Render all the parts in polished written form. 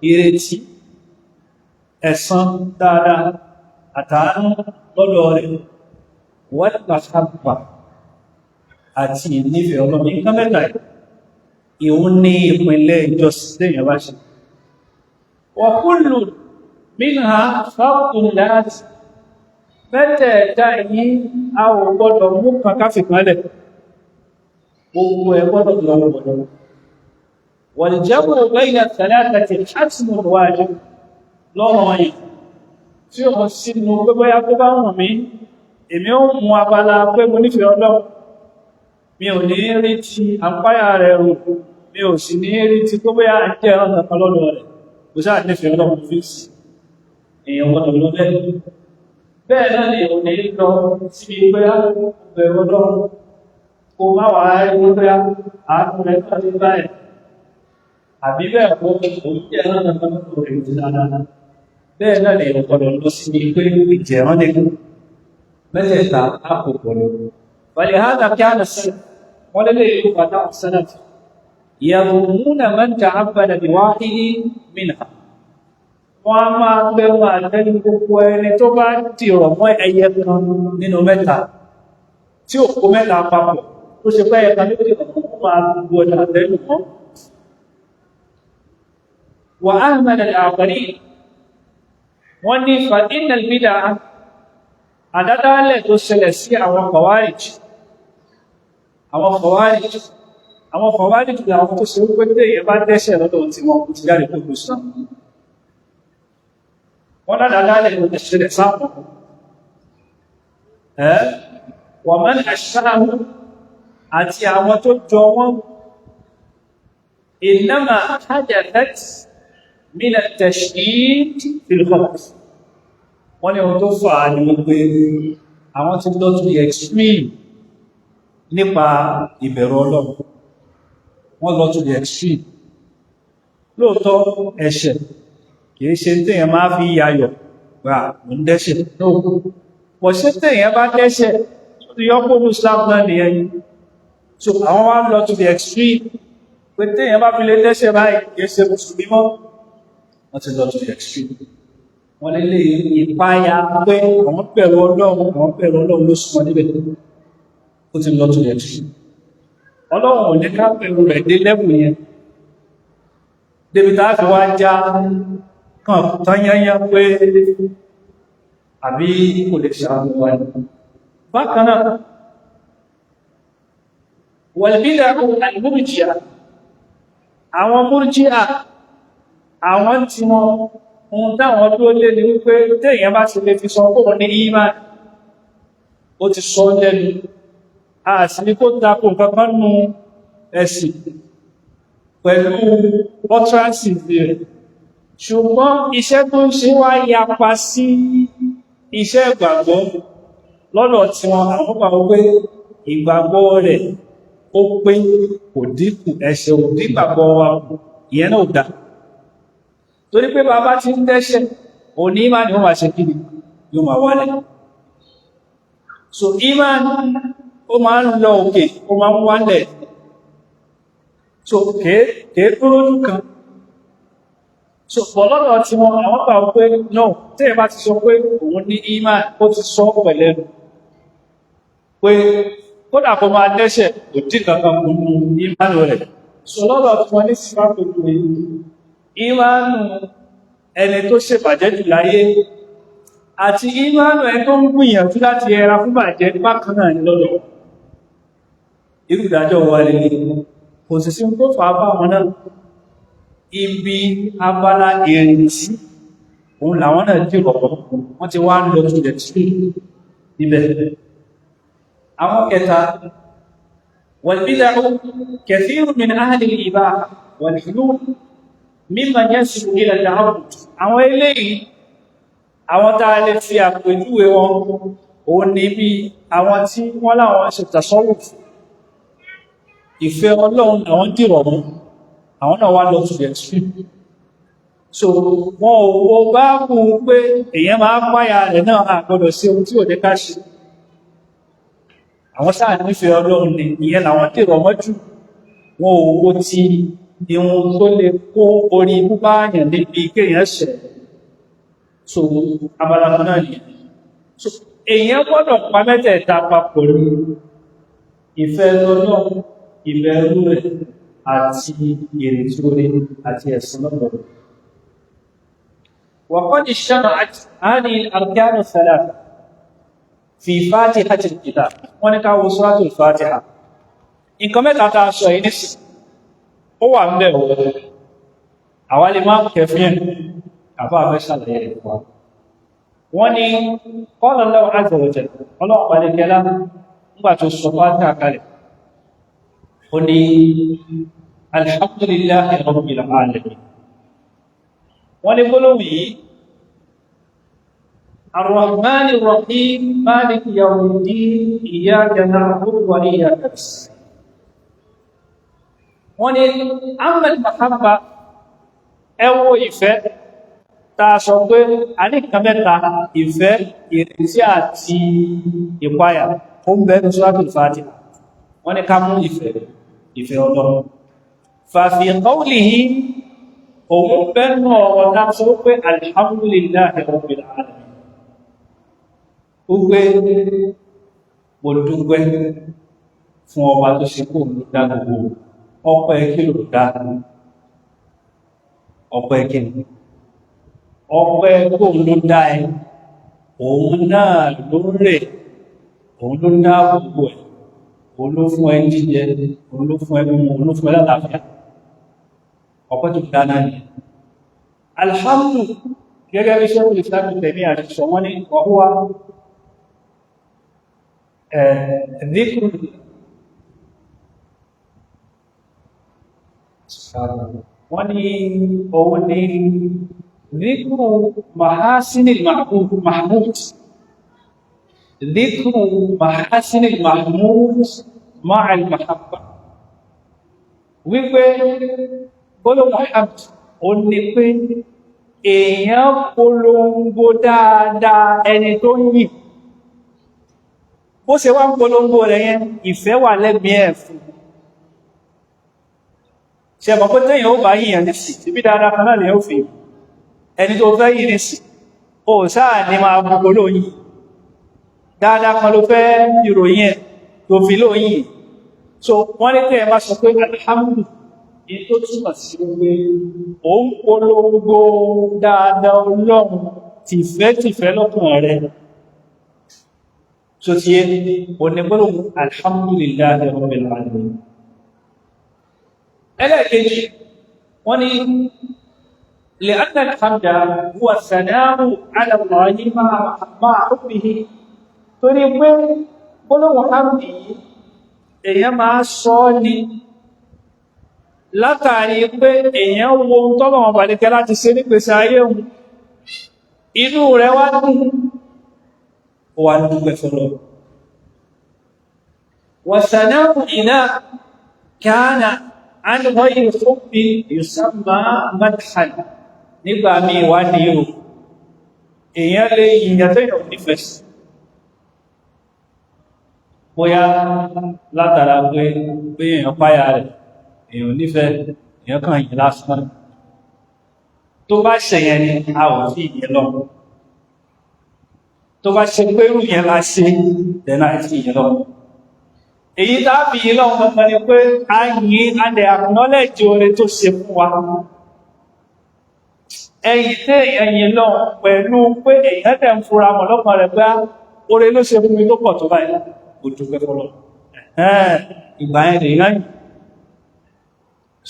Ìrètí ẹ̀san dáadáa àtàánú lọ́dọ̀ rẹ̀, wal-mahabba, àti ìnífẹ̀ẹ́ Ọlọ́run. Nǹkan mẹ́ta ìhun ní ìpínlẹ̀ ìjọsìn téèyàn bá ṣe. Wa kullu minha fardun lazim. Mẹ́tẹ̀ẹ̀ta yìí, a ò gbọ́dọ̀ mú kan káfìkan lẹ̀, gbogbo ẹ̀ gbọ́dọ̀ lọ́wọ́. Wal-jam'u bayna ath-thalathati hatmun wajib lọ́rọ̀ yìí tí ó sínú pé bóyá tó bá wùn mí, èmi ó mú abala pé mo nífẹ̀ẹ́ Ọlọ́run, mi ò ní rí ti àpáyà rẹ̀ rò, mi ò sì ní rí ti tó bóyá ń jẹ́ ọ̀nà kan lọ́dọ̀ rẹ̀, kò sáà nífẹ̀ẹ́ Ọlọ́run fi sí èèyàn gbọ́dọ̀ lọ bẹ́ẹ̀. Bẹ́ẹ̀ náà ni ò ní lọ síbi pé bẹ̀rù Ọlọ́run, kó má wà á rí pé àánú rẹ̀ tó ti báyìí, àbí bẹ́ẹ̀ kó òun jẹ́ ọ̀nà kan lọ́dọ̀ rẹ̀ ti dáadáa. Bẹ́ẹ̀ náà ni gbọ́dọ̀ lọ síbi pé ìjẹ̀rán nìkan. Mẹ́tẹ̀ẹ̀ta àpòpọ̀ lọ. ولهذا كان السلف، ولله يقطع السلف، يذمون من تعبد بواحد منها. Wọ́n á máa bẹ̀rù àtẹ́lú gbogbo ẹni tó bá dìrọ̀ mọ́ ẹyẹ kan nínú mẹ́ta, tí ò kó mẹ́ta papọ̀, tó ṣe pé ẹyẹ kan ní ó máa gbogbo ẹ̀dà àtẹ́lù mọ́. وأهمل الآخرين. Wọ́n ní فإن البدع, àdádálẹ̀ tó ṣẹlẹ̀ sí àwọn Khawarij. Àwọn Khawarij, àwọn Khawarij làwọn tó ṣe wípé tí èèyàn bá dẹ́ṣẹ̀ lọ́dọ̀ tí wọn kò ti jáde kó lóṣù. Wọ́n ládàádálẹ̀ tó ṣẹlẹ̀ sáwọn ẹ́ ومن أشبهه, àti àwọn tó jọ wọ́n, إنما حدثت من التشديد في الخوف. Wọ́n ní ohun tó fà á ní wípé àwọn tí lọ to the extreme nípa ìbẹ̀rù Ọlọ́run. Wọ́n lọ to the extreme. Lóòótọ́, ẹ̀ṣẹ̀ kìí ṣe téèyàn máa fi yayọ̀ gbà mò ń dẹ́ṣẹ̀. Pọ̀ ṣé téèyàn bá dẹ́ṣẹ̀ tó ti yọ kó ní Islam náà nìyẹn. So àwọn wá lọ to the extreme pé téèyàn bá fi lè dẹ́ṣẹ̀ báyìí, kìí ṣe mùsùlùmí mọ́. Wọ́n ti lọ to the extreme. Wọ́n lè lè ìpáyà pé àwọn bẹ̀rù Ọlọ́run, àwọn bẹ̀rù Ọlọ́run ló súnmọ́ níbẹ̀, ó ti lọ to the extreme. Ọlọ́run ò ní ká bẹ̀rù rẹ̀ dé level yẹn, débi tá a fi wá já kàn tán yányá pé àbí kò lè ṣàánú wa ní. Bákan náà, والبدع المرجئة, àwọn múrjíà, àwọn tí wọn, ohun táwọn tó lé ní wípé téèyàn bá ti lè fi sọ pé òun ní ìmán, ó ti sọ lẹ́nu, a sì ní kó tako nǹkan kan nú ẹ̀sìn pẹ̀lú utterance rẹ̀, ṣùgbọ́n iṣẹ́ tó ń ṣe wá yapa sí iṣẹ́ ìgbàgbọ́ lọ́dọ̀ tí wọn. Àwọn gbà wípé ìgbàgbọ́ rẹ̀ ó pé, kò dínkù, ẹ̀ṣẹ̀ ò dígbàgbọ́ wa kù. Ìyẹn náà ò dá, torí pé bàbá ti ń dẹ́ṣẹ̀, òní ìmánì ó máa ṣe kí ni, yóò máa wálẹ̀. So ìmánì ó máa ń lọ òkè, ó máa ń wálẹ̀. So kèé dúró lójú kan. So pọ̀ lọ́dọ̀ tí wọn, àwọn gbà pé no, tí ẹ bá ti sọ pé òun ní ìmánì, ó ti sọ pẹ̀lẹ́nu pé kódà kó máa dẹ́ṣẹ̀, kò dín kankan kù nínú ìmánì rẹ̀. So lọ́dọ̀ tí wọ́n ní sípà pẹ̀lú ìmánì ẹni tó ṣèbàjẹ́ jù láyé àti ìmánì ẹni tó ń gbìyànjú láti ẹra fún bàjẹ́, bákan náà ní lọ́dọ̀. Irú ìdájọ́ wa lè ní kò sì sí tó fà á bá wọn náà. Ibi abala ìrètí òun làwọn náà dìrọ̀, wọ́n ti wá ń lọ to the extreme níbẹ̀. Àwọn kẹta, والبدع كثير من أهل الإباحة والحلول ممن ينسب إلى التعبد. Àwọn eléyìí, àwọn tá a lè fi àpèjúwe wọn, òun ní bí àwọn tí wọ́n láwọn ṣe tasawuf, ìfẹ́ Ọlọ́run àwọn dìrọ̀ mú, àwọn náà wá lọ to the extreme. So wọn ò wo bá kú pé èèyàn máa páyà rẹ̀ náà, àgbọ́dọ̀ sí ohun tí ò dé ká ṣe. Àwọn sáà nífẹ̀ẹ́ Ọlọ́run ni, ìyẹn làwọn dìrọ̀ mọ́jú. Wọn ò wo ti ìwọ̀n tó lè kó orí ibú báyàn níbi kéèyàn ṣẹ̀. So abala kan náà nìyẹn. So èèyàn gbọ́dọ̀ pa mẹ́tẹ̀ẹ̀ta papọ̀ ní ìfẹ́ lọ́lọ́, ìbẹ̀rù rẹ̀ àti ìrètí orí àti ẹ̀san lọ́dọ̀ rẹ̀. وقد اجتمعت هذه الأركان الثلاثة في فاتحة الكتاب. Wọ́n ní ká wo سورة الفاتحة. Nǹkan mẹ́ta tá a sọ yìí nísìn ó wà ń bẹ̀ wọ́, àwa lè máa kẹfí ẹ̀ àbá fẹ́ ṣàlàyé rẹ̀ fún wa. Wọ́n ní قال الله عز وجل, ọlọ́pàá lè kẹlá nígbà tó sọ Fatiha kalẹ̀, ó ní الحمد لله رب العالمين. Wọ́n ní gbólóhùn yìí, الرحمن الرحيم مالك يوم الدين إياك نعبد وإياك نستعين. Wọ́n ní أما المحبة, ẹ wo ìfẹ́ tá a sọ pé a ní nǹkan mẹ́ta, ìfẹ́, ìrètí àti ìpayà, ó ń bẹ ní سورة الفاتحة. Wọ́n ní ká mú ìfẹ́, ìfẹ́ Ọlọ́run. ففي قوله, òun bẹ́nu ọ̀rọ̀ tá a sọ pé الحمد لله رب العالمين, ó gbé mo dúpẹ́ fún ọba tó ṣe kó ló dá gbogbo. Ọpẹ́ kí ló dá? Ọpẹ́ kí ni? Ọpẹ́ kó ló dá ẹ, òun náà ló rè, òun ló dá gbogbo ẹ, òun ló fún ẹ jíjẹ, òun ló fún ẹ mímu, òun ló fún ẹ lálàáfíà. Ọpẹ́ tó dá náà ni الحمد. Gẹ́gẹ́ bí Shaykhul Islam tẹ̀mí àti sọ, wọ́n ní وهو ذكر, wọ́n ní òun ní ذكر محاسن المحمود, ذكر محاسن المحمود مع المحبة. Wípé gbólóhùn حمد ó ní pé èèyàn polongo dáadáa ẹni tó ń yìn. Bó ṣe wá ń polongo rẹ̀ yẹn, ìfẹ́ wà lẹ́mìí ẹ̀ fún. Ṣe mọ̀ pé téèyàn ó bá yìnyàn nísì síbí, dáadáa kan náà lè ó fi ẹni tó fẹ́ yìí nísì, ó sáà ní máa gbogbo lóyìn, dáadáa kan ló fẹ́ ìròyìn ẹ̀ tó fi lóyìn. So wọ́n ní tẹ́ ẹ bá sọ pé الحمد, ní tó túmọ̀ sí pé ó ń polongo dáadáa Ọlọ́run tìfẹ́ tìfẹ́ lọ́kàn rẹ̀ tó ti yé onígbólóhùn الحمد لله رب العالمين. Ẹlẹ́ẹ̀kejì, wọ́n ní لأن الحمد هو الثناء على الله مع حبه. Torí pé gbólóhùn حمد yìí, èèyàn máa sọ ọ́ ní látàrí pé èèyàn wo ohun tọ́lọ̀wọ̀n bàlẹ̀kẹ́ láti ṣe nípèsè ayé òun, inú rẹ̀ wá dùn, ó wá dúpẹ́ fọ́lọ́. والثناء إذا كان عن غير حب يسمى مدحا. Nígbà míì wá ní o, èèyàn lè yìnyàn tẹ́yàn nífẹ̀ẹ́ sí, bóyá látara pé èèyàn páyà rẹ̀, èèyàn nífẹ̀ẹ́, èèyàn kàn yìn lásán. Tó bá ṣẹ̀yẹn ni a ò tí ìyẹn lọ. Tó bá ṣe pé irú yẹn la ṣe dẹ̀nà àti ìyẹn lọ. Èyí tá a fi yìn lọ́wọ́ kankan ni pé a yìn, a lè acknowledge oore tó ṣe fún wa. Ẹ̀yìn tí èèyàn yìn lọ pẹ̀lú pé èèyàn tẹ̀ ń fura mọ̀ lọ́kàn rẹ̀ pé oore ló ṣe fún mi tó pọ̀ tó báyìí, kò dúpẹ́ fọlọ́, ìgbà yẹn lè yàn yìí.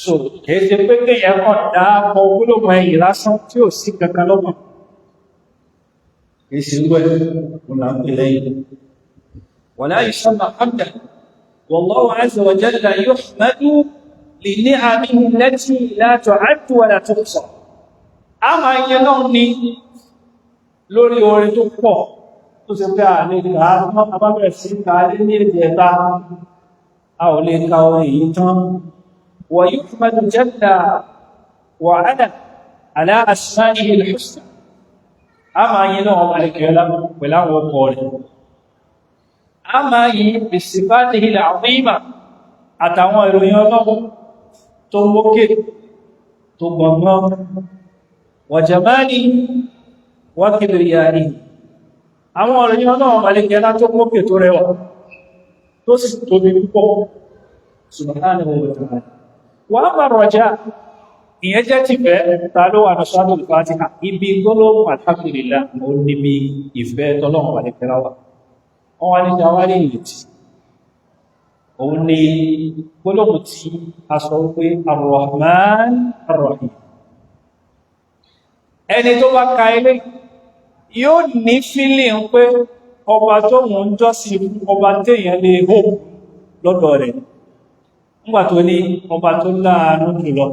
So kìí ṣe pé kéèyàn kàn dá ọmọ gbólóhùn ẹ̀yìn lásán tí ò sí kankan lọ́kàn, kìí ṣe irú ẹ̀ òun là ń pè lẹ́yìn. ولا يسمى حمدا. والله عز وجل يحمد لنعمه التي لا تعد ولا تحصى. A máa yẹ náà ní lórí orin tó pọ̀ tó ṣe pé à lè kà á abábẹ̀rẹ̀ sí ká lé ní èdè ẹ̀ta, a ò lè ka orin yìí tán. ويحمد جل وعلا على أسمائه الحسنى. A máa yin náà ọba ìkẹ́lá pẹ̀lú àwọn ọkọ̀ rẹ̀, a máa yin بصفاته العظيمة àtàwọn ìròyìn Ọlọ́run. tó mókè tó gbọ̀ngbọ́n, wa jamalihi wa kibriyaihi. Àwọn ọ̀rọ̀ yìí ọlọ́run balẹ̀kẹ́lá tó mókè, tó rẹwà, tó sì tóbi púpọ̀, subhanahu wa ta'ala. Wa amma raja, ìyẹn jẹ́ ti fẹ́ ta ló wà ní Suratul Fatiha. Ibi gbólóhùn alhamdulillah, ó níbi ìfẹ́ tọ́lọ́run balẹ̀kẹ́lá wà. Wọ́n wá ní ṣàwárí ìrètí, òun ni gbólóhùn tí a sọ wípé Ar-Rahman Ar-Rahim. Ẹni tó bá ka ilé yóò ní feeling pé ọba tó ń jọ́sìn, ọba téèyàn lè hope lọ́dọ̀ rẹ̀, nígbà tó ní ọba tó láàánú jùlọ,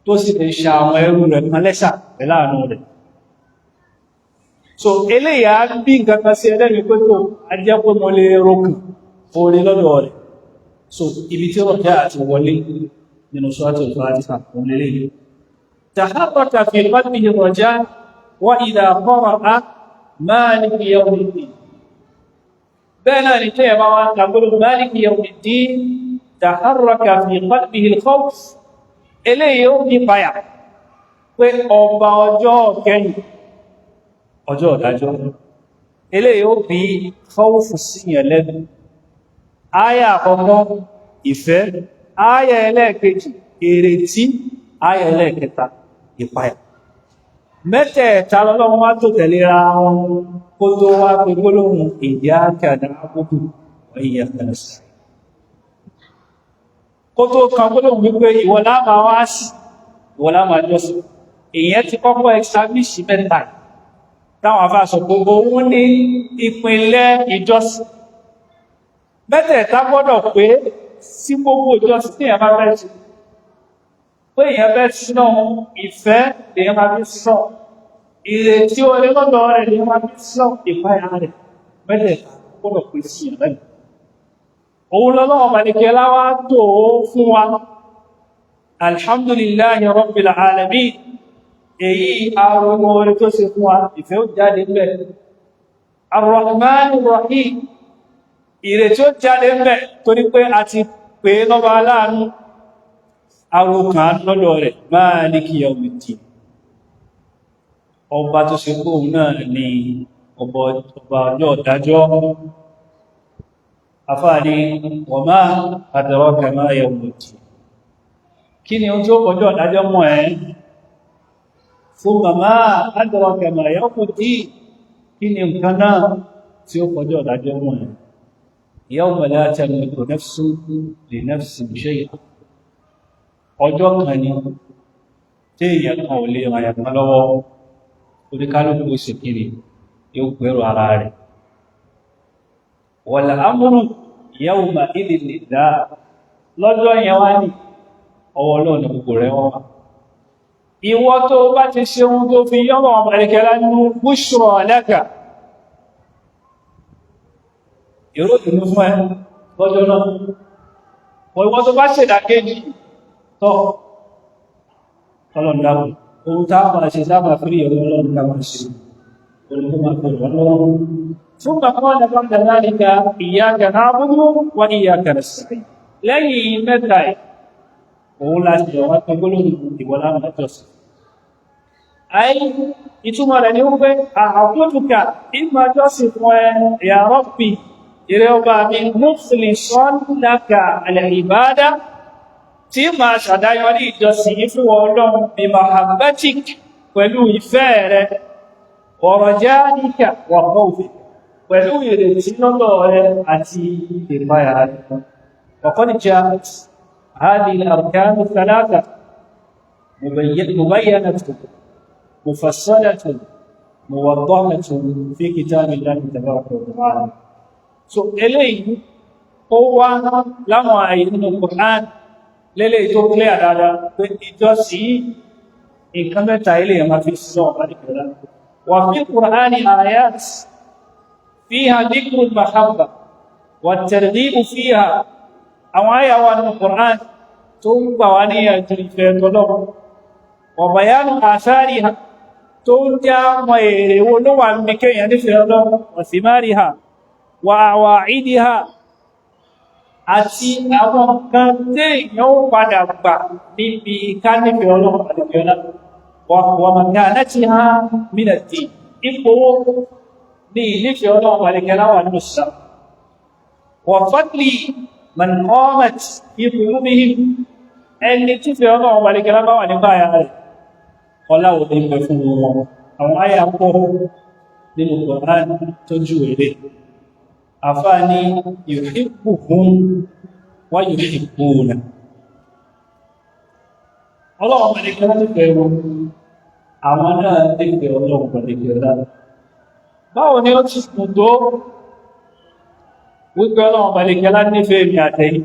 tó sì lè ṣe àwọn ẹrú rẹ̀ kan lẹ́ṣà pẹ̀lú àánú rẹ̀. So eléyà bí nǹkan kan sí ẹlẹ́rìí pé tó a jẹ́ pé mo lè rókùn oore lọ́dọ̀ rẹ̀. So ibi tí rọ̀já àti wọlé nínú Suratul Fatiha òun lélẹ́yìí. Taharraka fi qalbihi raja wa idha qara'a maliki yawmiddin. Bẹ́ẹ̀ náà ni tí ẹ bá wá ń gbólóhùn maliki yawmiddin, taharraka fi qalbihi al-khawf. Eléyìí ó ní payà pé ọba ọjọ́ kẹyìn, ọjọ́ ọ̀dájọ́, eléyìí ó bí khawfu síyàn lẹ́nu. Áyà àkọ́kọ́, ìfẹ́. Áyà ẹlẹ́ẹ̀kejì, ìrètí. Áyà ẹlẹ́ẹ̀kẹta, ìpayà. Mẹ́tẹ̀ẹ̀ta lọ́lọ́run wá tó tẹ̀léra wọn kó tó wá pé gbólóhùn iyyaka na'budu wa iyyaka nasta'in, kó tó kan gbólóhùn wípé ìwọ la máa wá sí, ìwọ la máa jọ́sìn. Ìyẹn ti kọ́kọ́ establish mẹ́ta táwọn afá sọ pé òun ní ìpínlẹ̀ ìjọsìn. Mẹ́tẹ̀ẹ̀ta gbọ́dọ̀ pé sí gbogbo ìjọsìn tí èèyàn bá fẹ́ ṣe. Pé èèyàn fẹ́ sínú, ìfẹ́ lèèyàn máa fi sọ, ìrètí oore lọ́dọ̀ rẹ̀ lèèyàn máa fi sọ, ìpáyà rẹ̀. Mẹ́tẹ̀ẹ̀ta gbọ́dọ̀ pé sí ìyàn lẹ́nu. Òun lọ́lọ́wọ́ malikẹ́lá wá tó fún wa, alhamdulillahi rabbil alamin. Èyí arúgbó oore tó ṣe fún wa, ìfẹ́ ó jáde ńbẹ̀. Arrahman rahim, ìrètí ó jáde ńbẹ̀ torí pé a ti pè é lọ́ba aláàánú, arókan lọ́dọ̀ rẹ̀. Maliki yawmiddin, ọba tó ṣe kó òun náà ni ọba ọjọ́ ìdájọ́. Afáàní wa ma adraka ma yawmuddin, kí ni ohun tí ó kọjọ́ ìdájọ́ mọ́ ẹ́? Thumma ma adraka ma yawmuddin, kí ni nǹkan náà tí ó kọjọ́ ìdájọ́ mọ́ ẹ́? Yawma la tamliku nafsun li nafsin shay'an. Ọjọ́ kan ni tí èèyàn kan ò lè ràn yàn kan lọ́wọ́, oníkálukú ó sì kiri, yóò gbẹ́rù ara rẹ̀. Wal amru yawma idhin lillah. Lọ́jọ́ yẹn wá ní ọwọ́ Ọlọ́run ní gbogbo rẹ̀ wọ́n wà. Ìwọ tó bá ti ṣe ohun tó fi yọ́mọ̀ ọmọ ẹ̀kẹ́lá nínú, bushra laka, ìró ìlú fún ẹ lọ́jọ́ náà. Ìwọ tó bá ṣèdàkejì tọ́, ọlọ́run dákun, ohun tá a máa ṣe sábà fírí ọ̀rọ̀ Ọlọ́run ká máa ṣe olùkọ́ máa fi ràn lọ́wọ́. ثم قال بعد ذلك إياك نعبد وإياك نستعين. Lẹ́yìn mẹ́ta ẹ̀, òun láti ọ̀wá kan gbólóhùn ìwọlá mẹ́jọsìn. Ayé ìtumọ̀ rẹ̀ ni wípé أعبدك, ìmọ̀ jọ́sìn fún ẹ, يا ربي, ìrẹ́ ọba mi, مخلصا لك العبادة, tí máa ṣàdáyọrí ìjọsìn yìí fún Ọlọ́run, بمحبتك, pẹ̀lú ìfẹ́ rẹ̀, ورجائك وخوفك, pẹ̀lú ìrètí lọ́dọ̀ rẹ̀ àti ìpayà rẹ̀. وقد جاءت هذه الأركان الثلاثة مبينة مفصلة موضحة في كتاب الله تبارك وتعالى. So eléyìí ó wá láwọn àyè nínú Qur'an lélẹ̀ tó clear dáadáa pé ìjọsìn, nǹkan mẹ́ta ilé yẹn máa fi sọ ọ̀pá. وفي القرآن آيات فيها ذكر المحبة والترغيب فيها. Àwọn àyà wà nínú Qur'an tó ń gbà wá níyànjú ìfẹ́ tọ́lọ́run, وبيان آثارها, tó ń já mọ èrè wo ló wà ní kéèyàn nífẹ̀ẹ́ Ọlọ́run, وثمارها ووعيدها. Àti àwọn nǹkan téèyàn ó padà gbà níbi ká nífẹ̀ẹ́ Ọlọ́run àdìgbẹ́lá. Wa makanatiha min ad-din. Ipò ní ìnífẹ̀ẹ́ Ọlọ́run àdìgbẹ́lá wà nínú Islam. Wa fadli man qamat fi qulubihim. Ẹni tífẹ̀ẹ́ Ọlọ́run àdìgbẹ́lá bá wà nígbà àyà rẹ̀. Ọlá wo ní bẹ fún wọn? Àwọn àyà pọ̀ nínú Qur'an tó júwèé lé. Àfáà ní yuhibbuhum wa yuhibbuna. Ọlọ́run àdìgbẹ́lá nífẹ̀ẹ́ wọn. Àwọn náà nífẹ̀ẹ́ Ọlọ́run àdìgbẹ́lá. Báwo ni ó ti kùn tó wípé Ọlọ́run àdìgbẹ́lá nífẹ̀ẹ́ mi àtẹ̀yìn?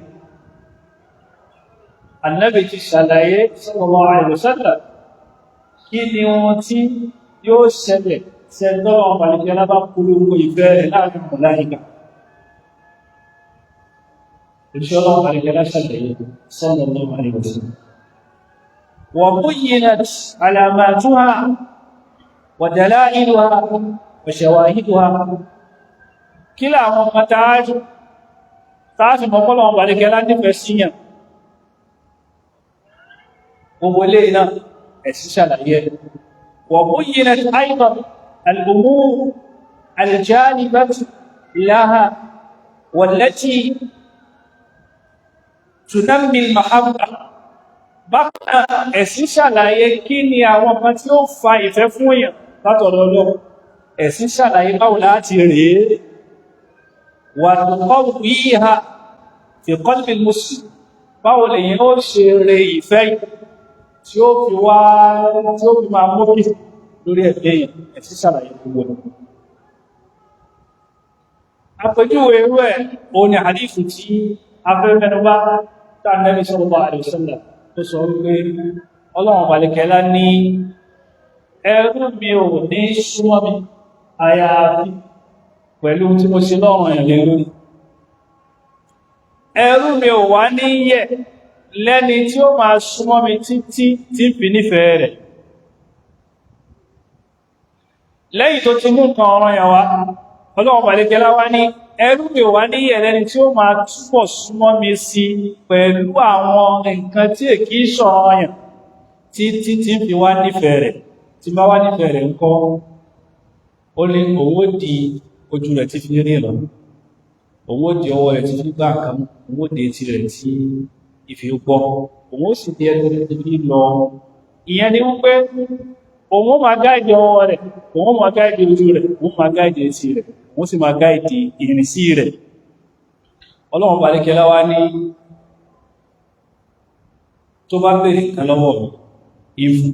Ànábì ti ṣàlàyé sallallahu alaihi wasallam kí ni ohun tí yóò ṣẹlẹ̀ ṣẹlọ́run àdìgbẹ́lá bá polongo ìfẹ́ rẹ̀ láàrin màláíkà. Òjíṣẹ́ Ọlọ́run àdìgbẹ́lá ṣàlàyé sallallahu alaihi wasallam. وبينت علاماتها ودلائلها وشواهدها. Kí làwọn ọmọ tààjú tààfì mọ́kọ́lọ̀ wọn wàlẹ́gẹ́ nífẹ̀ẹ́ síyàn? Gbogbo ilé iná ẹ̀sí ṣàlàyé. وبينت أيضا الأمور الجانبة لها والتي تنمي المحبة. Bákan ẹ̀sìn ṣàlàyé kí ni àwọn kan tí ó fa ìfẹ́ fún èèyàn látọ̀dọ̀ Ọlọ́run. Ẹ̀sìn ṣàlàyé báwo láti rèé wà tuqawwiha fi qalbi al-muslim, báwo lèyìn ó ṣe rè ìfẹ́ tí ó fi wá, tí ó fi máa mókè lórí ẹ̀fẹ́ èèyàn. Ẹ̀sìn ṣàlàyé gbogbo ẹ̀. Àpèjúwe irú ẹ̀ òun ni hadithu tí a fẹ́ mẹ́nu bà, tá Ànábì sallallahu alaihi wasallam tó sọ wípé Ọlọ́run balẹ̀kẹ́lá ní ẹrú mi ò ní súnmọ́ mi àyàfi pẹ̀lú tí mo ṣe lọ́rùn ẹ̀ lé lórí. Ẹrú mi ò wá ní yẹ̀ lẹ́ni tí ó máa súnmọ́ mi títí tí ń fi nífẹ̀ẹ́ rẹ̀. Lẹ́yìn tó ti mú nǹkan ọ̀rọ̀ yẹn wá, Ọlọ́run balẹ̀kẹ́lá wá ní ẹrú mi ò wá ní yẹ̀ lẹ́ni tí ó máa túbọ̀ súnmọ́ mi sí pẹ̀lú àwọn nǹkan tí èkí sọ̀rọ̀ yẹn títí tí ń fi wá nífẹ̀ẹ́ rẹ̀. Tí bá wá nífẹ̀ẹ́ rẹ̀ ńkọ́? Ó ní owó di ojú rẹ̀ tí fi rí lọ, owó di ọwọ́ rẹ̀ tí fi gbá nǹkan, owó di etí rẹ̀ tí ìfi gbọ́, òun ó sì di ẹnu rẹ̀ tí fi lọ. Ìyẹn ni wípé òun ó máa guide ọwọ́ rẹ̀, òun ó máa guide ojú rẹ̀, òun máa guide etí rẹ̀, òun sì máa guide ìrìnsí rẹ̀. Ọlọ́run balẹ̀kẹ́lá wá ní tó bá bèèrè kan lọ́wọ́ mi, ìfún.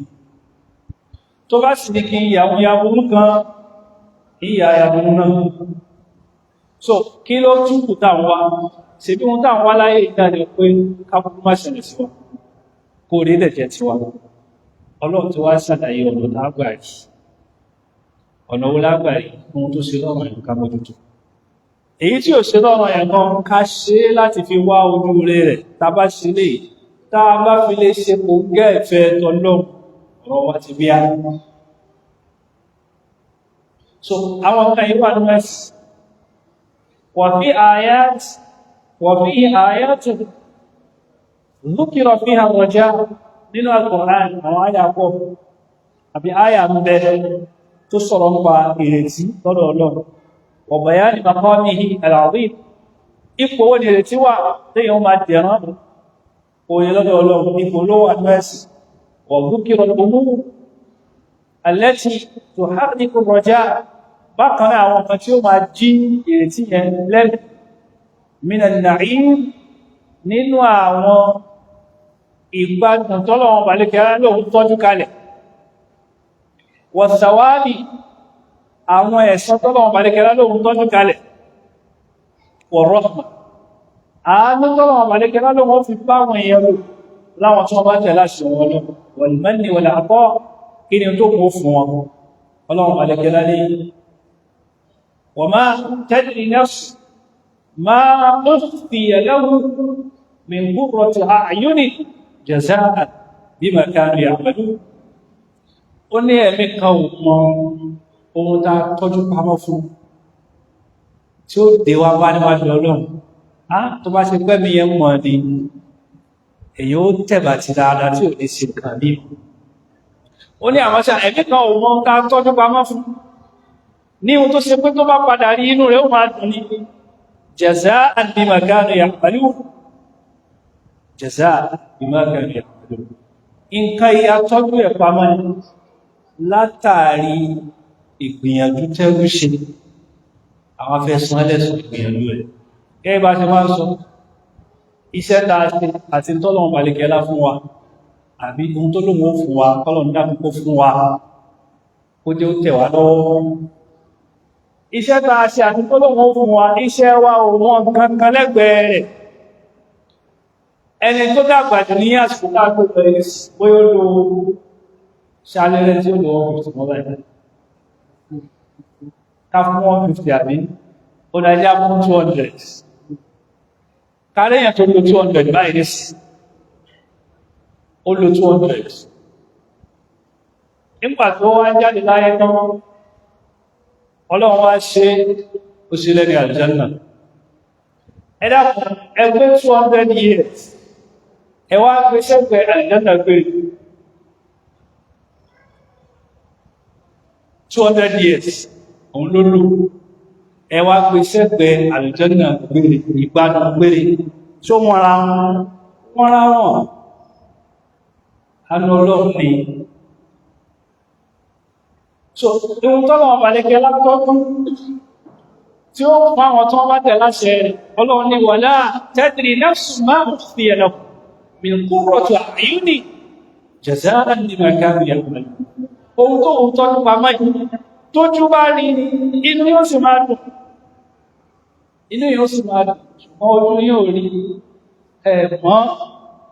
Tó bá sì ní kí n yàwó yàwó kan, ìyà yàwó náà. So kí ló túnkù táwọn wá? Ṣe bí wọn táwọn wá láyé ìdájọ́ pé kábùkù má ṣẹlẹ̀ sí wa, kó rí dẹ̀jẹ̀ tiwa. Ọlọ́run ti wá ṣàlàyé ọ̀nà lágbà rí. Ọ̀nà wo lágbà rí? Ohun tó ṣe lọ́rùn ẹ̀, ká mójútó. Èyí tí ò ṣe lọ́rùn ẹ̀ gan, ká ṣe é láti fi wá ojú rere rẹ̀. Tá a bá ṣe lè, tá a bá fi lè ṣe kò gẹ́ ẹ̀fẹ́ tọlọ́run, ọ̀rọ̀ wa ti bí á. So àwọn kan yìí wà ní ẹ̀sìn. وفي آيات ذكر فيها الرجاء. Nínú Al-Qur'an, àwọn àyà pọ̀ àbí àyà ń bẹ tó sọ̀rọ̀ nípa ìrètí lọ́dọ̀ Ọlọ́run, وبيان مقامه العظيم. Ipò wo ni ìrètí wà téèyàn máa dẹ̀rán òye lọ́dọ̀ Ọlọ́run? Ipò ló wà ní ẹ̀sìn? وذكر الأمور التي تحرك الرجاء. Bákan náà, àwọn kan tí ó máa jí ìrètí yẹn lẹ́nu, من النعيم, nínú àwọn ìgbádùn tọ́lọ́wọ́n balẹ̀kẹ́ lóhun tọ́jú kalẹ̀, والثواب, àwọn ẹ̀san tọ́lọ́wọ́n balẹ̀kẹ́ lóhun tọ́jú kalẹ̀, والرحمة, àánú tọ́lọ́wọ́n balẹ̀kẹ́ lóhun fi báwọn èèyàn lò láwọn tí wọ́n bá tẹ̀ láṣẹ wọn lọ, والمن والعطاء, kí ni tó kó fún wọn. Ọlọ́run balẹ̀kẹ́ lálé وما تدري نفس ما أخفي له من قرة أعين جزاء بما كانوا يعملون. Ó ní ẹ̀mí kan ò mọ ohun tá a tọ́jú pamọ́ fún tí ó dé wá bá níwájú Ọlọ́run. Á tó bá ṣe pẹ́ mi yẹn mọ̀ ni, èyí ó tẹ̀bà ti dáadáa tí ò ní ṣe nǹkan bí. Ó ní àwọn ṣe ẹ̀mí kan ò mọ ká tọ́jú pamọ́ fún ní ohun tó ṣe pé tó bá padà rí, inú rẹ̀ ó máa dùn ní. Jaza'an bima kanu ya'malun, jaza'an bima kanu ya'malun. Nǹkan ìyá tọ́jú ẹ̀ pamọ́ ni látàrí ìgbìyànjú tẹ́rú ṣe, àwọn afẹ́sán ẹlẹ́sùn ìgbìyànjú rẹ̀. Gẹ́gẹ́ bá ṣe máa ń sọ, iṣẹ́ tá a ṣe àti tọ́lọ̀ balẹ̀kẹ́lá fún wa, àbí ohun tó lóun ó fún wa, kọ́lọ̀ ń dákun kó fún wa, kó jẹ́ ó tẹ̀ wá lọ́wọ́. Iṣẹ́ tá a ṣe àti tó lóun ó fún wa, iṣẹ́ wa ò wọ́n kankan lẹ́gbẹ̀ẹ́ rẹ̀. Ẹni tó dàgbà jù ní àsìkò tá a tó bẹ̀rẹ̀, bóyá ó lo ṣálẹ́rẹ́ tí ó lo 150 mọ́ báyìí, ká fún 150, àbí ó dájá fún 200, kárẹ́yàn tó lo 200 báyìí ní sí, ó lo 200. Nígbà tó wá jáde láyé tán, Ọlọ́run wá ṣe ó sí lẹ́ni àlùjánnà. Ẹ dákun, ẹgbẹ́ 200 years, ẹ wá gbé sẹ́gbẹ̀ẹ́ àlùjánnà, gbé 200 years òun ló lò, ẹ wá gbé sẹ́gbẹ̀ẹ́ àlùjánnà gbére, ìgbádùn gbére tó wọ́n ra wọn, wọ́n ra wọn. Àánú Ọlọ́run ni. So ohun tọ́lọ̀ wọn balẹ̀kẹ́ látọ́kún tí ó fún àwọn tó wọ́n bá tẹ̀ láṣẹ rẹ̀, Ọlọ́run ní wala tadri nafsun ma ukhfiya lahum min qurrati a'yuni jaza'an bima kanu ya'malun. Ohun tó ń tọ́jú pamọ́ yìí, tójú bá rí, inú yóò sì máa dùn, inú yóò sì máa dùn, ṣùgbọ́n ojú yóò rí ẹ̀mọ́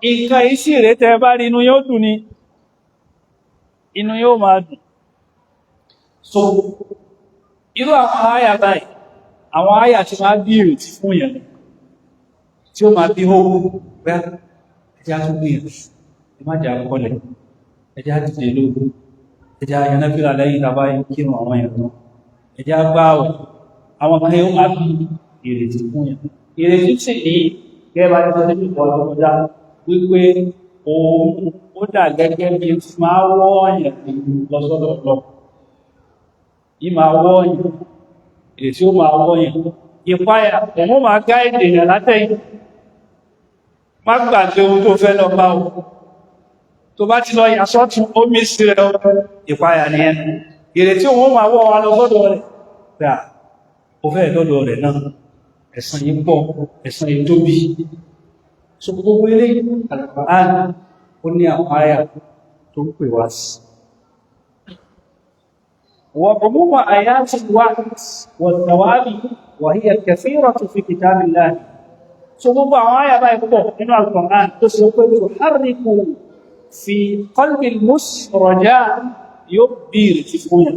nǹkan ìsì rẹ̀. Tẹ́ bá rí, inú yóò dùn ni, inú yóò máa dùn. So irú àwọn àyà báyìí, àwọn àyà tí máa bí ìrètí fún yẹn, tí ó máa bí hope bẹ́ẹ̀, ẹjá tó gbìyànjú, ẹ má jẹ́ àkọlẹ̀, ẹjá dìde lóru, ẹjá yanáfíà lẹ́yìn tàbá kírun àwọn èèyàn tán, ẹjá gbáwẹ̀. Àwọn kan yóò máa bí ìrètí fún yẹn. Ìrètí sì ní, gẹ́gẹ́ bá ti sọ nínú ìkọ́ tó kọjá, wípé òun ó dà gẹ́gẹ́ bí ti máa wọ́ọ̀yàn lọ sọ́dọ̀ lọ yìí, máa wọ́ọ̀yàn, ìrètí ó máa wọ́ọ̀yàn. Ìpáyà, òun ó máa gáìdì èèyàn látẹ̀yìn. Má gbàgbé ohun tó fẹ́ lọ bá o, tó bá ti lọ yà sọ́tún, ó mí sí rẹ. Ìpáyà nìyẹn. Ìrètí, òun ó máa wọ́ wa lọ sọ́dọ̀ rẹ̀ pé à ó fẹ́ lọ́dọ̀ rẹ̀ náà, ẹ̀san yìí pọ̀, ẹ̀san yìí tóbi. So gbogbo eléyìí, Al-Qur'an ó ní àwọn àyà tó ń pè wá sí. وعموم آيات الوعد والثواب وهي كثيرة في كتاب الله. So gbogbo àwọn àyà báyìí pọ̀ nínú Al-Qur'an tó ṣe pé تحرك في قلب المسلم رجاء، yóò bí ìrètí fún yàn.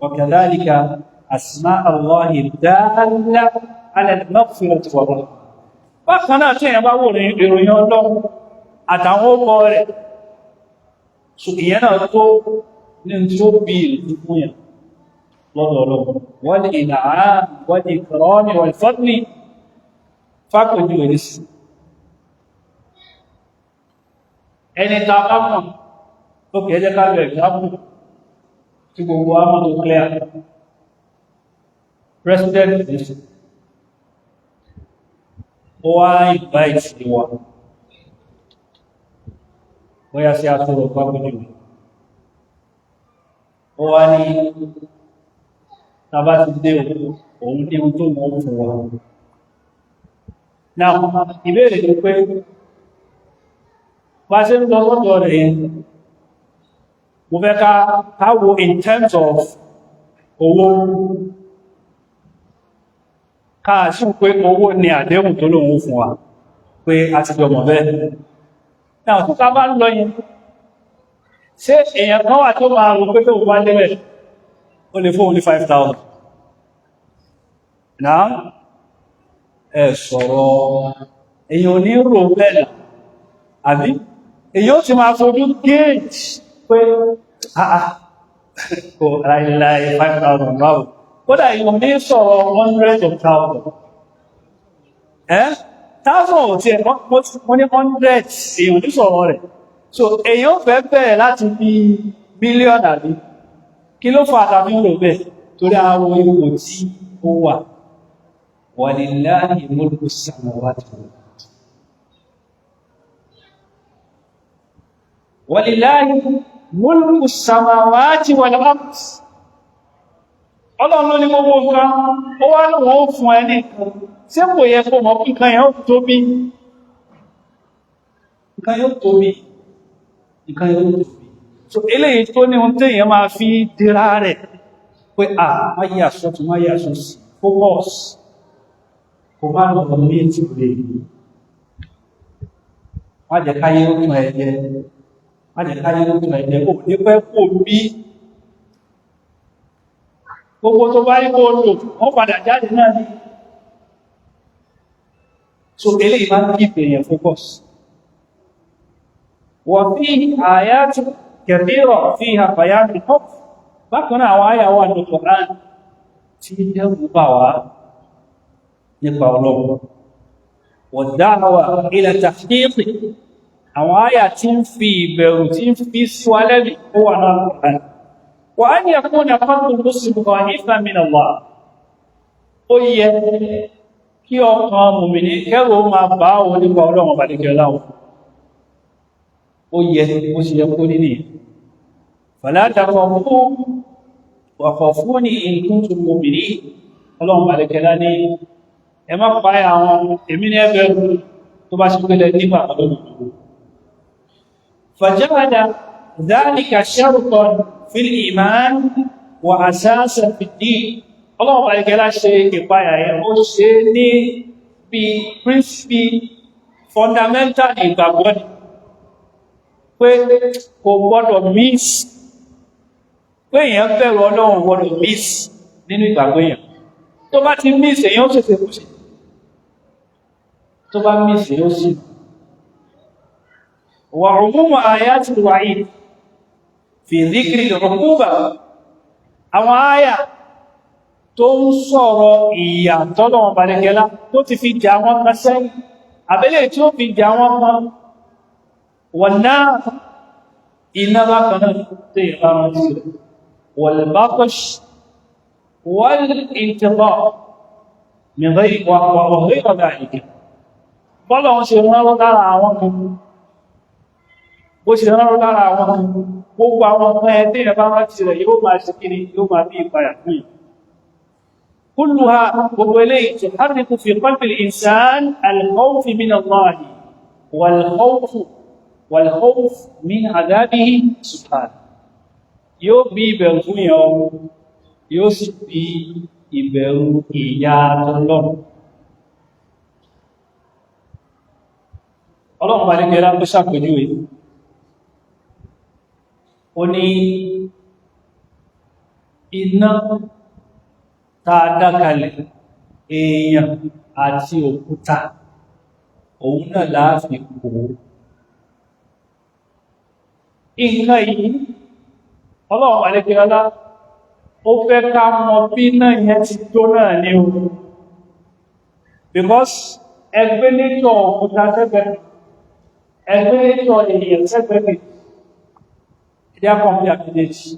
وكذلك أسماء الله الدالة على المغفرة والرحمة. Bákan náà, tí èèyàn bá wò ní ìròyìn Ọlọ́run àtàwọn ọkọ rẹ̀, so ìyẹn náà tó ní tí ó bí ìrètí fún yàn lọ́dọ̀ Ọlọ́run. والإنعام والإكرام والفضل. Fápẹ̀jú ẹ̀ sí ẹni tá a bá mọ̀ tó kìí jẹ́ ká lọ example tí gbogbo wa mọ̀ tó clear. President ó wá invite wa, bóyá sí àtúrò fápẹ̀jú, ó wá ní tàbá ti dé, òun ní ohun tó wọ́n fún wa. Now, ìbéèrè ni pé, bá ṣe ń lọ sọ́dọ̀ rẹ̀ yẹn, mo fẹ́ ká wo in terms of owó, ká sí pé owó ni àdéhùn tó lóun fún wa, pé a ti jọmọ̀ bẹ́ẹ̀. Now, tó ká bá ń lọ yẹn, ṣé èèyàn kan wà tó máa rò pé tó bá débẹ̀, ó lè fóun ní 5,000 náà? Ẹ sọ̀rọ̀. Èèyàn ò ní rò bẹ́ẹ̀ náà, àbí? Èyí ó ti máa fojú gauge pé àà, kò láìláì, 5,000 báwo? Kódà èèyàn ní sọ̀rọ̀ hundreds of thousand. Ẹ́ Thousand ò tiẹ̀, mo ní hundred, èèyàn ní sọ̀rọ̀ rẹ̀. So èèyàn fẹ́ bẹ̀rẹ̀ láti bí mílíọ̀nù, àbí kí ló fà tàbí ń lò bẹ́ẹ̀? Torí àwọn ipò tí ó wà. Walillahi mulku samawati wal ard. Walillahi mulku samawati wal ard. Ọlọ́run ló ní gbogbo nǹkan, ó wá lóun ó fún ẹ ní nǹkan. Ṣé kò yẹ kó mọ̀ pé nǹkan yẹn ó tóbi? Nǹkan yóò tóbi. Nǹkan yóò tóbi. So eléyìí tó ní ohun téèyàn máa fi dira rẹ̀ pé à má yí àsọtún, má yí àsọsí, focus, kò má lọ ní etí rẹ̀. Má jẹ́ káyé ó tún ẹ jẹ. Má jẹ́ káyé ó tún ẹ jẹ. Kò ní pẹ́ kó bí. Gbogbo tó bá rí kó lò, wọ́n padà jáde náà ní. So eléyìí máa ń keep èèyàn focus. وفيه آيات كثيرة فيها بيان الحكم. Bákan náà, àwọn àyà wà ní Qur'an tí dẹ́rù bà wá nípa Ọlọ́run. والدعوة إلى تحقيق. Àwọn àyà tí ń fi ìbẹ̀rù, tí ń fi sí wa lẹ́bi, ó wà náà Qur'an. وأن يكون قلب المسلم خائفا من الله. Ó yẹ kí ọkàn mùmìnì kẹ́rù ó máa bá òun nípa Ọlọ́run ọba dìkẹ́ láwọn. Ó yẹ, ó sì yẹ kó ní nìyẹn. فلا تخافوا وخافوني إن كنتم مؤمنين. Ọlọ́run àlẹ́kẹ́lá ní ẹ má páyà àwọn, èmi ní ẹgbẹ̀rún tó bá ṣe pẹ́lẹ̀ nígbà ọlọ́run. فجعل ذلك شرطا في الإيمان وأساسا في الدين. Ọlọ́run àlẹ́kẹ́lá ṣe ìpáyà yẹn, ó ṣe ní bí principle, fundamental ìgbàgbọ́ ni, pé kò gbọ́dọ̀ miss, pé èèyàn bẹ̀rù Ọlọ́run gbọ́dọ̀ miss nínú ìgbàgbọ́ èèyàn. Tó bá ti miss, èèyàn ó ṣèṣe kú sí. Tó bá miss, èèyàn ó sì. وعموم آيات الوعيد في ذكر العقوبة. Àwọn àyà tó ń sọ̀rọ̀ ìyà tọ́lọ́run balẹ̀kẹ́lá tó ti fi jà wọ́n kan sẹ́yìn, àbẹ́lẹ̀ tí ó fi jà wọ́n kan, wọ̀n náà, iná bákan náà tó yẹ bá rántí rẹ̀, والبطش والانتقام من غير وغير ذلك. Bọ́lọ̀ ń ṣe rán lára àwọn kan, bó ṣe rán lára àwọn kan, gbogbo àwọn ọmọ ẹ tí ẹ bá rántí rẹ̀, yóò máa ṣe kiri, yóò máa bí ìpayà fún yìí. كلها, gbogbo eléyìí, تحرك في قلب الإنسان الخوف من الله والخوف من عذابه سبحانه. Yóò bí ìbẹ̀rù fún yàn, yóò sì bí ìbẹ̀rù ìyà Ọlọ́run. Ọlọ́run bá ní kẹrẹ tó ṣàpèjúwe, ó ní iná tá a dá kalẹ̀, èèyàn àti òkúta, òun náà láàfin kò nǹkan yìí. Ọlọ́run bá ní kẹrẹ ó fẹ́ ká mọ bí náà yẹn ti tó náà ní o, because ẹgbẹ́ nature òkúta sẹ́gbẹ̀ẹ́, ẹgbẹ́ nature èèyàn sẹ́gbẹ̀ẹ́, ìdí àkọ́bí àbídẹ́jì,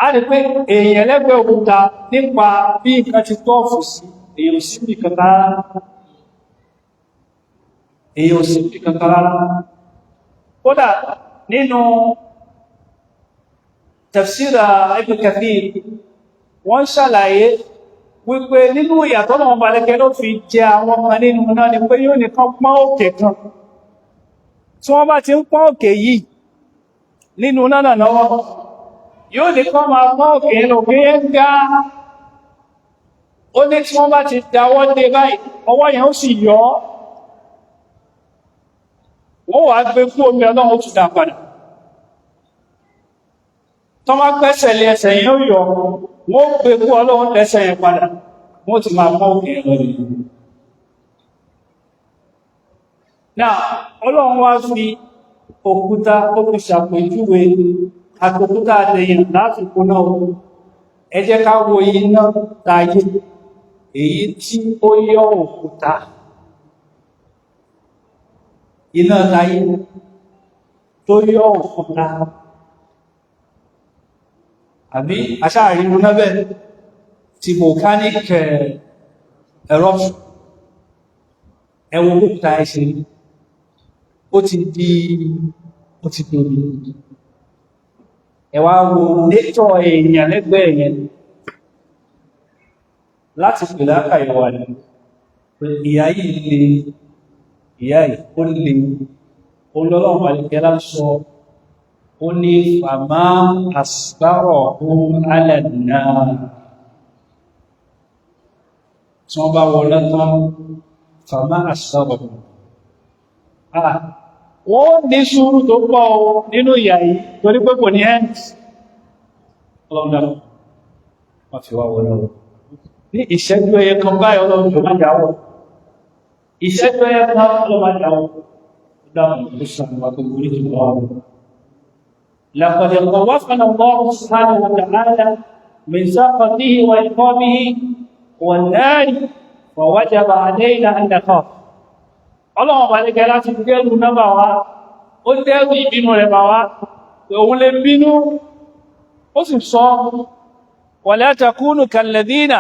a rí pé èèyàn lẹ́gbẹ̀ẹ́ òkúta, nípa bí nǹkan ti tọ́ọ̀fù sí, èèyàn sí bí kankan rárá, èèyàn sí bí kankan rárá. Kódà nínú tafsira Ibn Kathir, wọ́n ṣàlàyé wípé nínú ìyàtọ̀ náà balẹ̀kẹ́ ló fi jẹ àwọn kan nínú náà ni pé yóò nìkan pọ́n òkè kan. Tí wọ́n bá ti ń pọ́n òkè yìí nínú náà lọ́wọ́, yóò nìkan máa pọ́n òkè yẹn, òkè yẹn ga. Ó ní tí wọ́n bá ti dáwọ́ dé báyìí, ọwọ́ yẹn ó sì yọ ọ́, wọ́n wàá gbé kú omi, Ọlọ́run ó tún dá padà. Tọ́ bá gbẹ́sẹ̀ lé, ẹsẹ̀ yẹn ó yọ, wọ́n gbé kú, Ọlọ́run lẹ́sẹ̀ yẹn padà, wọ́n ti máa pọ́n òkè yẹn lọ nìyẹn. Náà Ọlọ́run wá fi òkúta, ó fi ṣàpèjúwe àtòkúta àtẹ̀yìn láti kó náà. Ẹ jẹ́ ká wo iná tayé, èyí tí ó yọ òkúta. Iná táyé tó yọ òkúta àbí aṣáàrí irúná bẹ́ẹ̀ ti volcanic eruption. Ẹwọ òkúta ẹṣe ó ti di, ó ti tóbi. Ẹ wá wo nature èèyàn lẹ́gbẹ̀ẹ́ yẹn láti pè láka ìwà ni pé ìyá yìí le, ìyá yìí ó le. Olọ́lọ́wọ́ àlẹ́kẹ́lá sọ, ó ní فما أصبرهم على النار. Tí wọ́n bá wọlé tán, فما أصبرهم, wọ́n ní sùúrù tó pọ̀ nínú ìyà yìí, torí pé kò ní end. Ọlọ́run wọ́n fi wá wọlé wọn ní ìṣẹ́jú ẹyẹ kan báyìí. Ọlọ́run tó má jáwọ́, ìṣẹ́jú ẹyẹ kan, ọlọ́run má jáwọ́. Dáhùn ìlú wa tó gorí jù lọ. لقد خوفنا الله سبحانه وتعالى من سخطه وعقابه والنار، فوجب علينا أن نخاف. Ọlọ́run ọba ní kẹlá ti dẹ́rù nọ́mbà wa, ó dẹ́rù ìbínú rẹ̀ bà wá, òun lè bínú. Ó sì sọ ولا تكونوا كالذين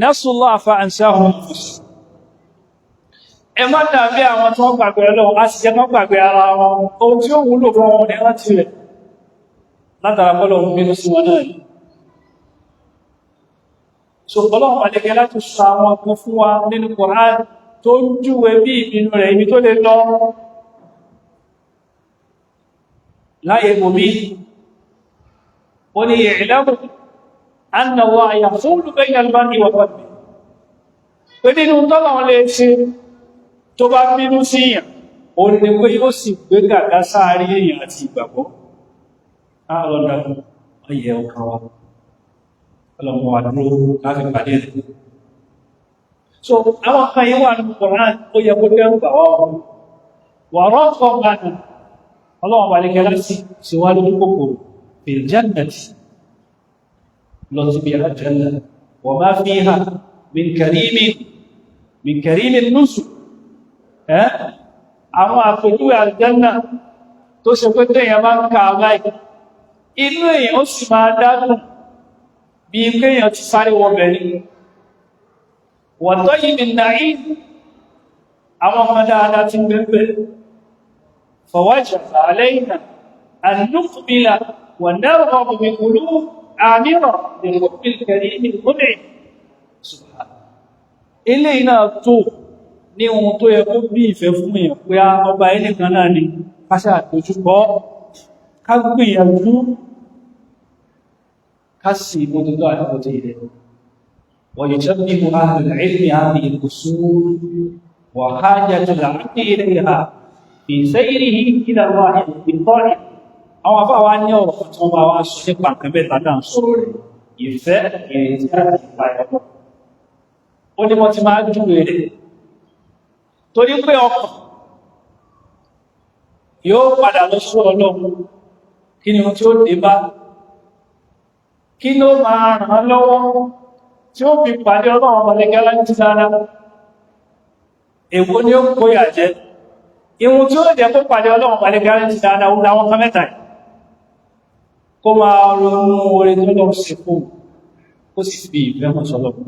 نسوا الله فأنساهم. Ẹ má dàbí àwọn tí wọ́n gbàgbé Ọlọ́run, a sì jẹ́ kán gbàgbé ara wọn. Ohun tí ó wúlò fún wọn ní rántí rẹ̀ látara bọ́lọ̀ bínú sí wọn náà ni. So Ọlọ́run àlẹ́gẹ́ láti sọ àwọn kan fún wa nínú Qur'an tó ń júwe bí ìbínú rẹ̀, ibi tó lè lọ láyé mòmí. Ó ní اعلموا أن الله يحول بين المرء وقلبه, pé nínú tọ́lọ̀ lè ṣe tó bá bínú sí èèyàn, ó ní pé yóò sì gbé gàgá sáàrí èèyàn àti ìgbàgbọ́. Ọlọ́dà ọyẹ ọkàn wa, ọlọ́mọ wa dúró láti pàdé rẹ̀. So àwọn kan yìí wà ní Qur'an, ó yẹ kó dẹ́rù bà wá. Wà rọ́pọ̀ gbàdà, Ọlọ́run wà ní kẹlá sí síwá lójú kòkòrò في الجنة, lọ síbi الجنة وما فيها من كريم النزل. Ẹ́ àwọn àpèjúwe àlùjánnà tó ṣe pé téèyàn máa ń ka báyìí, inú èèyàn ó sì máa dádùn bí kéèyàn ti sáré wọbẹ̀ ní وطيب النعيم, àwọn ọmọ dáadáa ti ń bẹ́ẹ̀. فوجب علينا أن نقبل ونرغب بقلوب عامرة لحب الكريم المنعم سبحانه. Eléyìí náà tó ní ohun tó yẹ kó bí ìfẹ́ fún èèyàn pé á ọba ilé kan náà ni ká ṣàdójúkọ, ká gbìyànjú, ká sì mójútó àdúgbò ilẹ̀. ويشبه أهل العلم هذه الأصول وحاجة العبد إليها في سيره إلى الله بالطاعة. Àwọn afá wa ní ọ̀rọ̀ tí wọ́n bá wá sọ nípa nǹkan mẹ́ta náà sọ̀rọ̀ rẹ̀: ìfẹ́, ìrètí àti ìpayà. Ó ní wọ́n ti máa júwe rẹ̀, torí pé ọkàn yóò padà lọ sí Ọlọ́run. Kí ni ohun tí ó dé bá? Kí ló máa ràn án lọ́wọ́ tí ó fi pàdé Ọlọ́run ọmọlẹ́gẹ́ láti sára? Èwo ni ó kóyà jẹ́ ìwọ̀n tí ó jẹ́ kó pàdé Ọlọ́run ọmọlẹ́gẹ́ láti dáadáa? Ó láwọn kan mẹ́ta yìí. Kó máa ronú oore tó lọ sí fún, kó sì fi ìfẹ́ hàn sọ́lọ́run,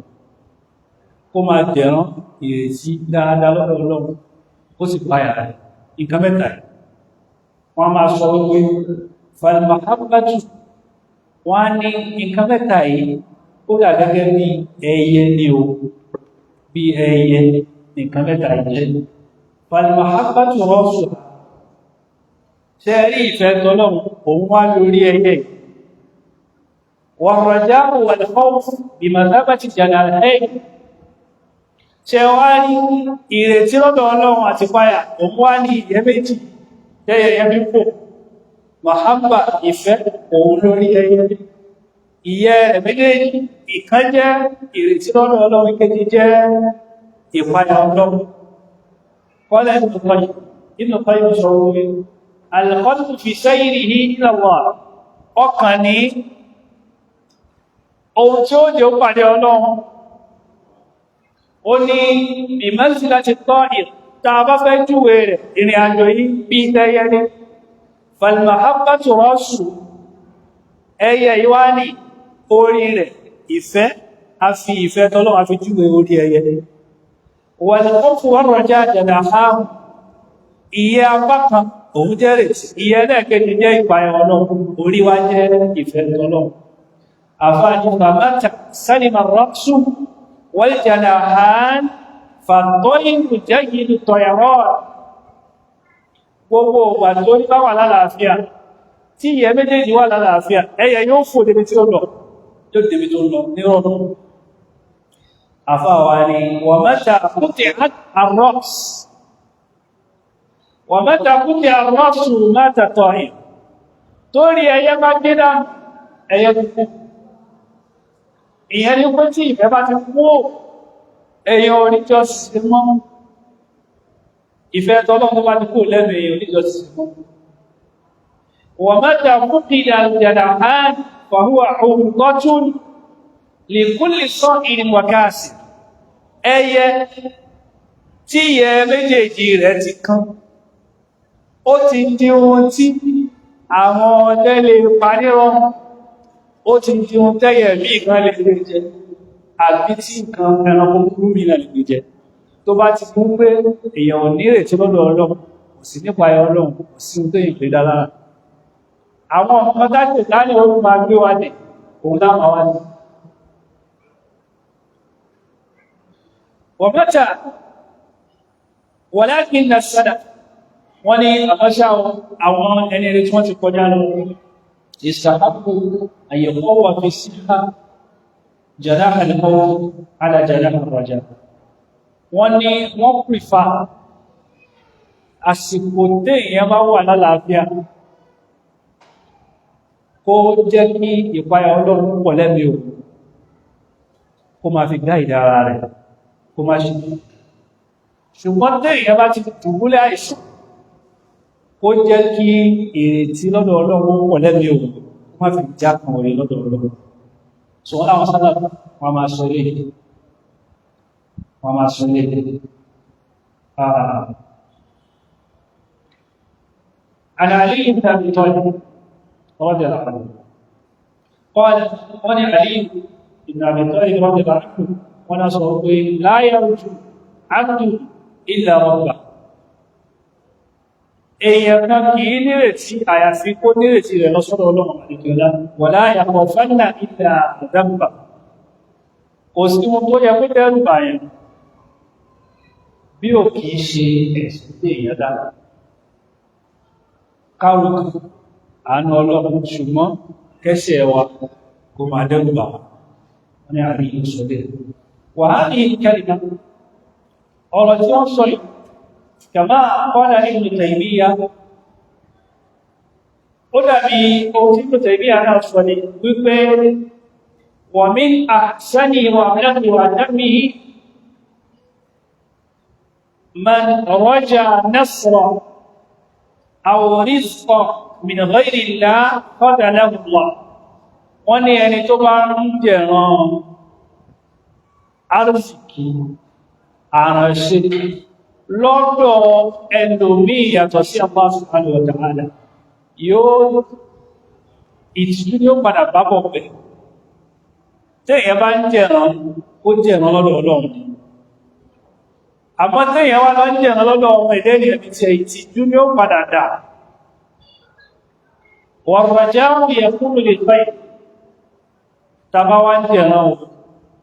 kó máa dẹ̀rán ìrètí dáadáa lọ́dọ̀ Ọlọ́run, kó sì páyà rẹ̀. Nǹkan mẹ́ta yìí, wọ́n máa sọ wípé فالمحبة, wọ́n á ní nǹkan mẹ́ta yìí, ó dà gẹ́gẹ́ bí ẹyẹ ní o, bí ẹyẹ nǹkan mẹ́ta yìí jẹ́. فالمحبة رأسها. Ṣe rí ìfẹ́ tọ́lọ́run, òun wá lórí ẹyẹ yìí. والرجاء والخوف بمثابة جناحين. Ṣe wá ní ìrètí lọ́dọ̀ Ọlọ́run àti páyà, òun wá ní ìyẹ́ méjì tẹ́yẹyẹ bí fò. محبة, ìfẹ́, òun lórí ẹyẹ. Ìyẹ́ rẹ̀ méjèèjì, ìkan jẹ́ ìrètí lọ́dọ̀ Ọlọ́run, kejì jẹ́ ìpáyà Ọlọ́run. قال ابن القيم, Ibn Qayyim sọ wípé القلب في سيره إلى الله, ọkàn ní ohun tí ó jẹ́ ó pàdé Ọlọ́run, ó ní بمنزلة الطائر. Tá a bá fẹ́ júwe rẹ̀, ìrìn àjò yìí bí tẹ́yẹ ní. Falmahabbatu rasu, ẹyẹ yìí wá ní orí rẹ̀ ìfẹ́, a fi ìfẹ́ tọ́lọ́run a fi júwe orí ẹyẹ. Wal khawfu war raja janahahu, ìyẹ́ apá kan òun jẹ́ rètí, ìyẹ́ ẹlẹ́ẹ̀kejì jẹ́ ìpayà Ọlọ́run, orí wa jẹ́ ìfẹ́ tọ́lọ́run. Àfáàní fàmátà sálìmà rọ́ksù wal janahan fàtọ́yìnbù jẹ́yìn tọ̀yàrọ̀. Gbogbo ìgbà tó ní bá wà lálàáfíà, tí ìyẹ́ méjèèjì wà lálàáfíà, ẹyẹ yóò fò débi tí ó lọ, yóò débi tó lọ ní ọdún. Àfáàwà ni wàmátà kútì àrọ́ks, wàmátà kútì àrọ́ksù mátà tọ̀yìn. Torí ẹyẹ bá gbé dá ẹyẹ kúkú. Ìyẹn ni pé tí ìfẹ́ bá ti kú, èèyàn oníjọ́ sí mọ́. Ìfẹ́ tọ́lọ́run bá ti kú lẹ́nu, èèyàn oníjọ́ sí mọ́. ومتى فقد الجناحان فهو عرضة لكل صائل وكاسب. Ẹyẹ tí ìyẹ́ méjèèjì rẹ̀ ti kán, ó ti di ohun tí àwọn ọdẹ lè pa nírọ̀rùn, ó ti di ohun tẹ́yẹ míì kan lè gbé jẹ, àbí tí nǹkan ẹranko búburú mi náà lè gbé jẹ. Tó bá ti kún pé èèyàn ò nírètí lọ́dọ̀ Ọlọ́run, kò sí nípa ẹ Ọlọ́run, kò sí ohun tó yìí lè dá lára. Àwọn nǹkan dájú dání ó máa gbé wa dé, òun náà máa wá ní. ومتى ولكن السلف, wọ́n ní àmọ́ṣá àwọn ẹni rẹ̀ tí wọ́n ti kọjá lọ, استحبوا أن يقوى في الصحة جناح الخوف على جناح الرجاء. Wọ́n ní wọ́n prefer àsìkò téèyàn bá wà lálàáfíà, kó jẹ́ kí ìpayà Ọlọ́run pọ̀ lẹ́mìí o, kó máa fi guide ara rẹ̀, kó má ṣe. Ṣùgbọ́n téèyàn bá ti dùbúlẹ̀ àìsàn, kó jẹ́ kí ìrètí lọ́dọ̀ Ọlọ́run pọ̀ lẹ́mìí o, kó má fi já kan orí lọ́dọ̀ Ọlọ́run. So wọ́n láwọn sábà wọ́n máa sọ ilé, wọ́n máa sọ ilé. عن علي بن ابي طالب رضي الله عنه قال, قال علي بن ابي طالب رضي الله عنه ونصره: لا يرجو عبد الا ربه. Èèyàn kan kì í nírètí àyàfi kó nírètí rẹ̀ lọ́sọ́dọ̀ Ọlọ́run àdìjọ́lá. ولا يخافن إلا ذنبه. Kò sí ohun tó yẹ kó dẹ́rù bàyàn bí ò kìí ṣe ẹ̀sùn tí èèyàn dá. Kárùkù àánú Ọlọ́run, ṣùgbọ́n kẹ́sẹ̀ wa kó máa dẹ́rù bà wá. Wọ́n ní àrí ìsọ̀lẹ̀ وهذه الكلمة, ọ̀rọ̀ tí wọ́n sọ yìí, كما قال ابن تيمية, ó dàbí ohun tí Ibn Taymiyyah náà sọ ní wípé ومن أحسنه وأبلغه وأتمه من رجا نصرا أو رزقا من غير الله خذله الله. Wọ́n ní ẹni tó bá ń jẹ̀ràn arzikì, àránṣe lọ́dọ̀ ẹlòmíì yàtọ̀ sí Allah subhanahu wa ta'ala, yóò ìtìjú ni ó padà bá bọ̀ pẹ̀. Téèyàn bá ń jẹ̀ràn, ó jẹ̀ràn lọ́dọ̀ Ọlọ́run ni. Àmọ́ téèyàn wá lọ ń jẹ̀ràn lọ́dọ̀ ọmọ ìdẹ́ ènìyàn bí tiẹ̀, ìtìjú ni ó padà dà. والرجاء يكون للخير. Tàbá wá ń jẹ̀ràn o,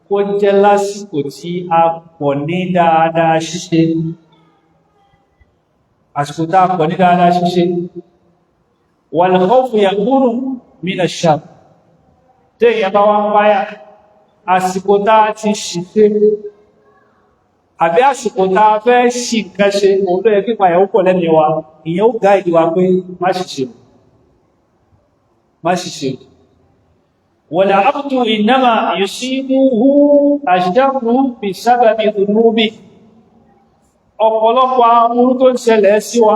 kó jẹ́ lásìkò tí a pọ̀ ní dáadáa ṣíṣe, àsìkò tá a pọ̀ ní dáadáa ṣíṣe. والخوف يكون من الشر. Téèyàn bá wá ń páyà, àsìkò tá a ti ṣìṣe àbí àsìkò tá a fẹ́ ṣì nǹkan ṣe, òun ló yẹ kí ìpayà ó pọ̀ lẹ́nu wa. Ìyẹn ó guide wa pé má ṣìṣe, má ṣìṣe. والعبد إنما يصيبه الشر بسبب ذنوبه. Ọ̀pọ̀lọpọ̀ aburú tó ń ṣẹlẹ̀ sí wa,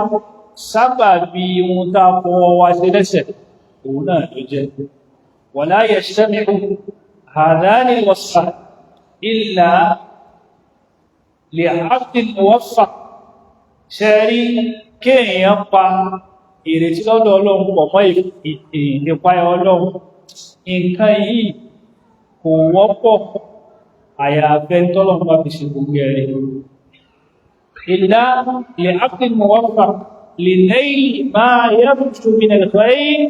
sábàbí ohun tá a fọwọ́ wa ṣe lẹ́sẹ̀, òun náà ló jẹ́. ولا يجتمع هذان الوصفان إلا لعبد موفق. Ṣe rí kéèyàn pa ìrètí lọ́dọ̀ Ọlọ́run pọ̀ mọ́ ìpayà Ọlọ́run, nǹkan yìí kò wọ́pọ̀, àyàfẹ́ tọ́lọ́run bá fi ṣe gbogbo ẹ̀rẹ́. Ìlà lè ápìn muwaffaq lè lẹ́yìn máa yarju min al-khayr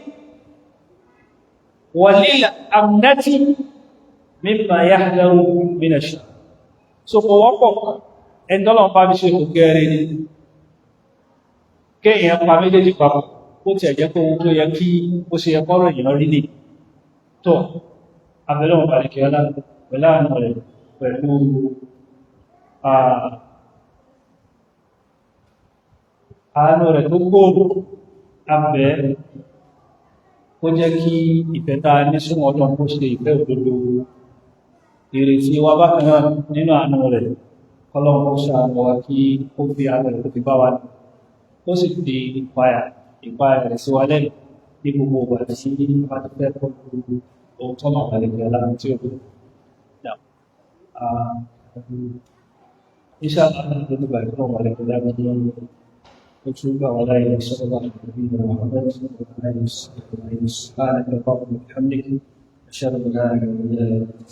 wa lil amnati mimma yahdaru min ash-sharr. So kò wọ́pọ̀, ẹni tọ́lọ́run bá fi ṣe gbogbo ẹ̀rẹ́ ni kéèyàn pa méjèèjì papọ̀. Ó tiẹ̀ jẹ́ pé ohun tó yẹ kí ó ṣe yẹ kọ́rọ̀ èèyàn rí ni tó abẹ́lẹ́ wọn balẹ̀ kí ọlá pẹ̀lú àánú rẹ̀, pẹ̀lú àánú rẹ̀ tó gbòòrò, abẹ́ kó jẹ́ kí ìfẹ́ tá a ní súnmọ́ Ọlọ́run kó ṣe ìfẹ́ òdodo. Ìrètí wa bákan náà nínú àánú rẹ̀, kọ́lọ́run kó ṣàánú wa, kí ó fi àánú rẹ̀ kó fi bá wa, ó sì fi ìpayà rẹ̀ sí wa lẹ́nu ní gbogbo ìgbà tí a bá ti fẹ́ kọ́ gbogbo ohun tọ́nà àlejò aláàbò tí ó bí. Insha Allah, ní gbà ìfún ọmọ àlejò aláàbò tí ó tún gbà wá láyé. صلى الله على نبينا محمد وعلى آله وصحبه أجمعين. سبحانك اللهم وبحمدك، أشهد أن لا إله إلا أنت.